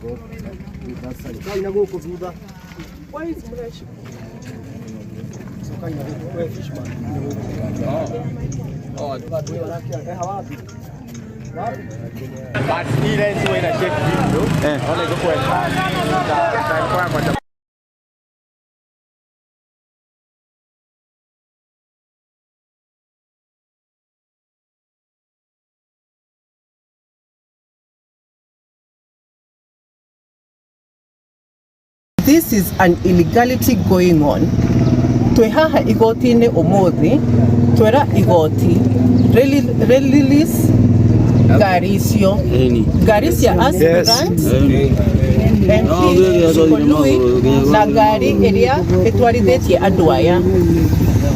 Cokai na gũkũ thutha. Cokai na gũkũ. We Fishman. Eha wapi? But hii lens huwa ina shake video. Ona iko kwa kwa. This is an illegality going on. Twĩ haha igoti-inĩ ũmũthĩ twĩra igoti release ngari icio, ngari cia aspirant MP Shikolui na ngari ĩrĩa ĩtwarithĩtie andũ aya.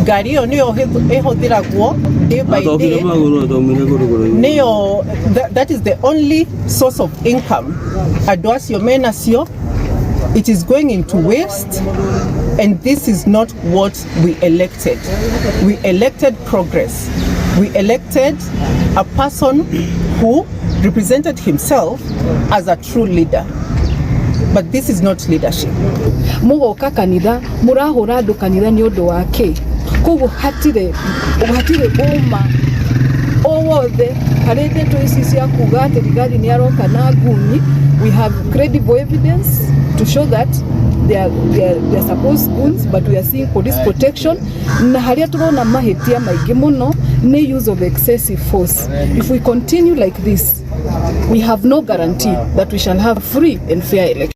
Ngari ĩyo nĩyo ĩhũthĩragwo day by day, nĩyo that is the only source of income andũ acio menacio. It is going into waste, and this is not what we elected. We elected progress. We elected a person who represented himself as a true leader, but this is not leadership. Mugoka kanitha murahura andu kanitha ni undu wa ki? Koguo hatire uma o wothe harĩ ndeto ici cia kuga atĩ Rigathi nĩ aroka na nguni. We have credible evidence to show that they are supposed goons, but we are seeing police protection, na harĩa tũrona mahĩtia maingĩ mũno nĩ use of excessive force. If we continue like this, we have no guarantee that we shall have free and fair elections.